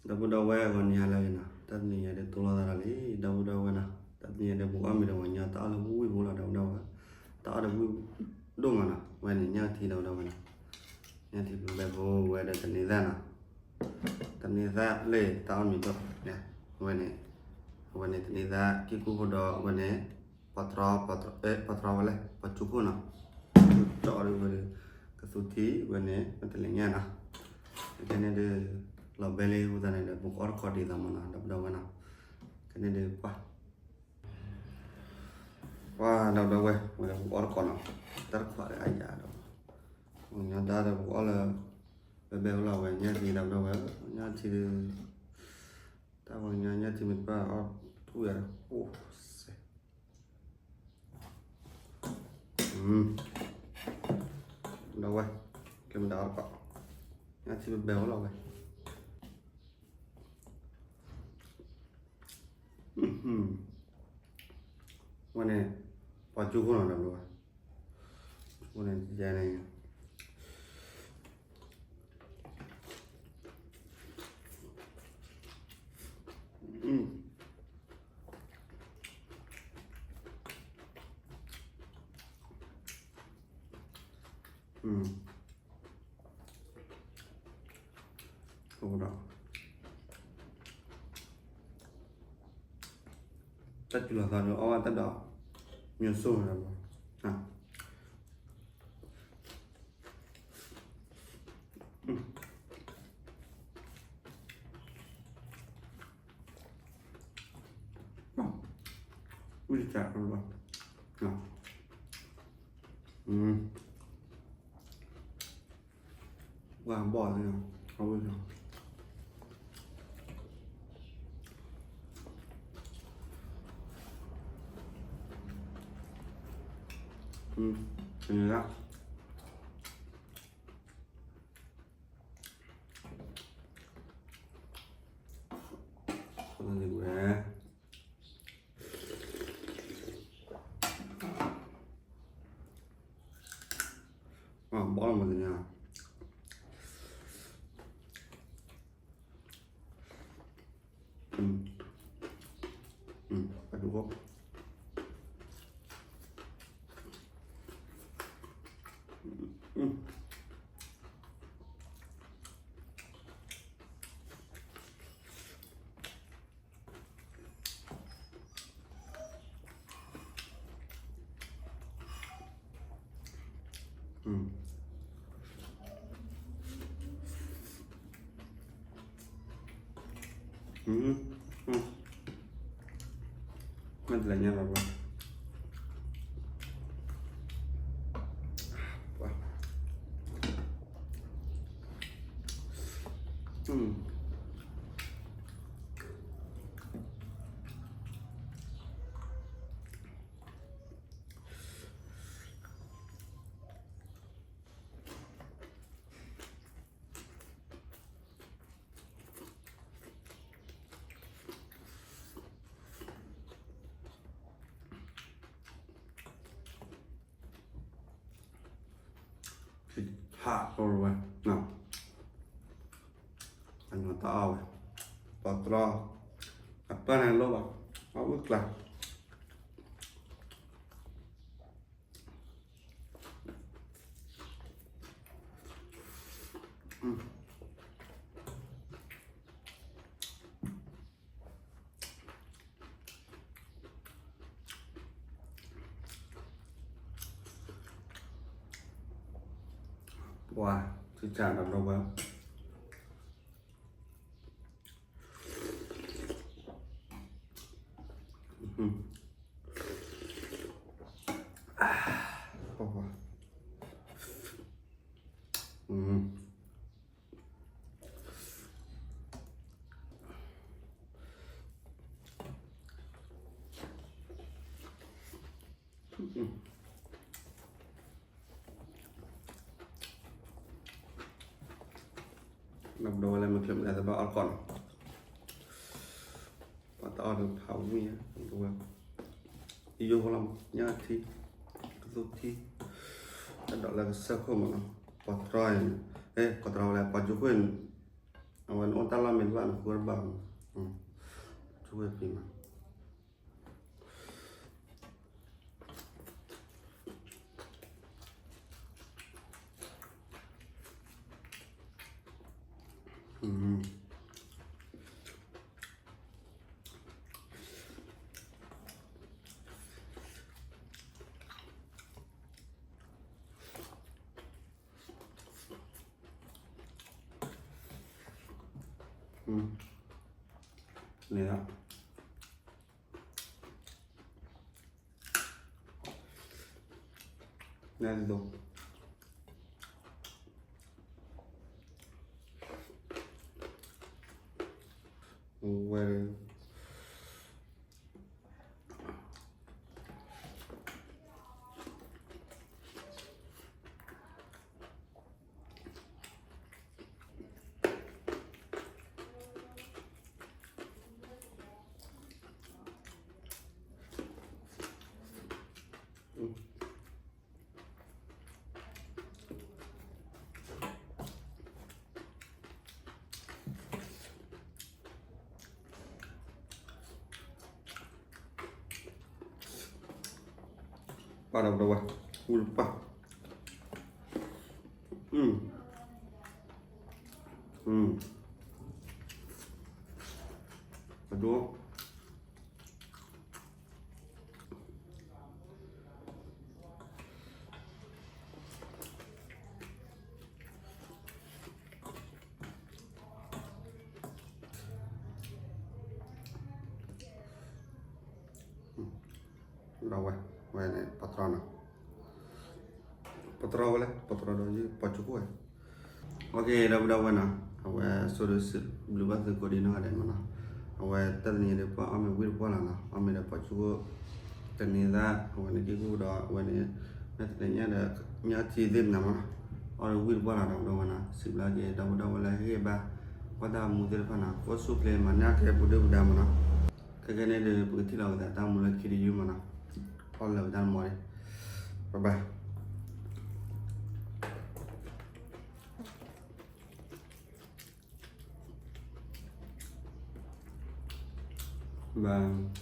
ဒီပုၢ်ဒီဝဲၢ် ဂီၤနံၤဟါလၢအဂ့ၤနီၤ, တၢ်တနံၤညါဒီးတိၢ်လိာ်သးဒီးလံ ဒီပုၢ်ဒီဝဲၢ်နီၤ, တၢ်တနံၤညါဒီးပကအီၣ်မ့ၤဒီးပှၤကညီတၢ်အီၣ်လၢဝံၣ်ပူၤလီၤ ဒီပုၢ်ဒီဝဲၢ်, တၢ်အီၣ်ဒီးဝံၣ်ဒိၣ်မးနီၤ, ဝဲန့ၣ်ညၣ်ထံ ဒီပုၢ်ဒီဝဲၢ်နီၤ, ညၣ်ထံဘဲဖိဝဲဒီးတန့ၤသၣ်နီၤ, တန့ၤသၣ်လၢတၢ်အီၣ်မ့ၤဒိၣ်, ဝဲန့ၣ်, အဝဲန့ၣ်တန့ၤသၣ် ကံၢ်ကူၣ်ဖိဒီးအဝဲန့ၣ် ပှၤတြီ, ပှၤတြီဝဲလဲၣ် ပှၤကၠိခိၣ်နီၤ, ကၠီဒီးဝဲဒီး ကသူထံဝဲန့ၣ် မ့ၢ်တလ့ၣ်ညါနီၤ, ခဲန့ၣ်ဒီး လီၤဘဲလံအဃိသတးန့ၣ်ဒီး ပကအီၣ်တကိးဒ်သိးမးနီၤ ဒီပုၢ်ဒီဝဲၢ်နီၤ, ခဲန့ၣ်ဒီးပှၤ ပှၤဒီပုၢ်ဒီဝဲၢ် ဝဲပကအီၣ်တကိးနီၤ, တၢ်တခွးဒီးအါယၤဒီး ပှၤကညီတၢ်ဒီးပကအီၣ်လၢ ဘဲဘဲဖိလီၤ ဝဲညၣ်ထံ ဒီပုၢ်ဒီဝဲၢ်, ညၣ်ထံဒီး တၢ်ပှၤကညီညၣ်ထံမ့ၢ်တဖၣ်အီၣ်ထူၣ်ယၤဒီး အိၣ်စဲး ဒီပုၢ်ဒီဝဲၢ်, ကဲမတၤအီၣ်တကိး, ညၣ်ထံဘဲဘဲဖိလီၤဝဲ, ဝဲန့ၣ် ပှၤကၠိခိၣ်နီၤ ဒီပုၢ်ဒီဝဲၢ်, ဝဲန့ၣ်ယဲန့ၣ် တၢ်စူၤလီၤသးဒီးအီၣ်ဘၣ်တၢ်ဒီး မ့ၢ်စိၣ်ဒီး ဝံၣ်တစဲးလီၤ, ဝဲဘီၣ်န့ၣ်, အဝံၣ်, န့ၣ်လၢ ဝဲ ဘီၣ်လီၤမးတညါ, အဒိၣ်, မ့ၢ်တလဲၤညါဘၣ်ဘၣ်, ဟးလီၤဝဲ, အနီၢ်တၢ်အီၣ်ဝဲ, ပှၤတြီ, အပၢ်န့ၣ်လိၣ်ဘၣ်, အဝဲကျါ ပှၤ ထံၣ်စၢ်ဒီးလီၤဝဲ, ပှၤ ဒီးဝဲလၢမ့ၢ်ဖျဲးမလဲသဘၣ်အီၣ်တကိးနီၤ, ပှၤတၢ်အီၣ်ဒီးဖးဝံၣ်ဧါ, ဝဲ, ယိဖိလီၤမး ညၣ်ထံ, ကသူထံ, တၢ်ဒိးလၢကစၢၢ်ခိၣ်မးနီၤ, ပှၤတြီအံၤ, ပှၤတြီဝဲလဲၣ် ပှၤကၠိခိၣ်အံၤ, အဝဲနအိၣ်တၢ်လီၢ်မ့ၢ်တဘၣ်နဃုတဘၣ်မး, ဆူဝဲဖံမး, န့ၣ်လီၤ, နဒိး, ဝဲ ပာ်ဒီးပဒီဝဲ, ဝံၣ်တပၢ်, အဒိ ဒီးဝဲ, ဝဲန့ၣ် ပတြီနီၤ, ပတြီဝဲလဲၣ်, ပတြီဒီးယပှၤကၠိခိၣ်ဝဲ, အ ဒီပုၢ်ဒီဝဲၢ်နီၤ, အဝဲဆိဒီးစံးဘျုးဘၣ်သုကိးဒံနီၢ်ဂၤဒဲးမးနီၤ, အဝဲတၢ်တနံၤဒီးပှၤအီၣ်မ့ၤဝံၣ်တပှၢ်လီၤနီၤ, အီၣ်မ့ၤဒီးပှၤကၠိခိၣ် တန့ၤသၣ် အဝဲန့ၣ်က့ၤဃုာ်ဒီး အဝဲန့ၣ် မ့ၢ်တသ့ၣ်ညါဒီး ညၣ်ထံသ့ၣ်မနုၤမးနီၤ, အီၣ်ဒီးဝံၣ်တပှၢ်လီၤ ဒီပုၢ်ဒီဝဲၢ်နီၤ, စံးဘျုးက့ၤ ဒီပုၢ်ဒီဝဲၢ်လၢဟ့ၣ်ဘၣ် ကွၢ်တၢ်မူသ့ၣ်တဖၣ်နီၤ, ကိးဆူၣ်ချ့မၤနၢ်ကဲပူၤဒုၣ်ပူၤဒါမးနီၤ, ခဲကနံၣ်ဒီး ပကထံၣ်လိာ်က့ၤသးတၢ်မူလၢခံတယုၢ်မးနီၤ, အီၣ်လၢာ်ဝဲတၢ်မူဒီး bye bye. Bye.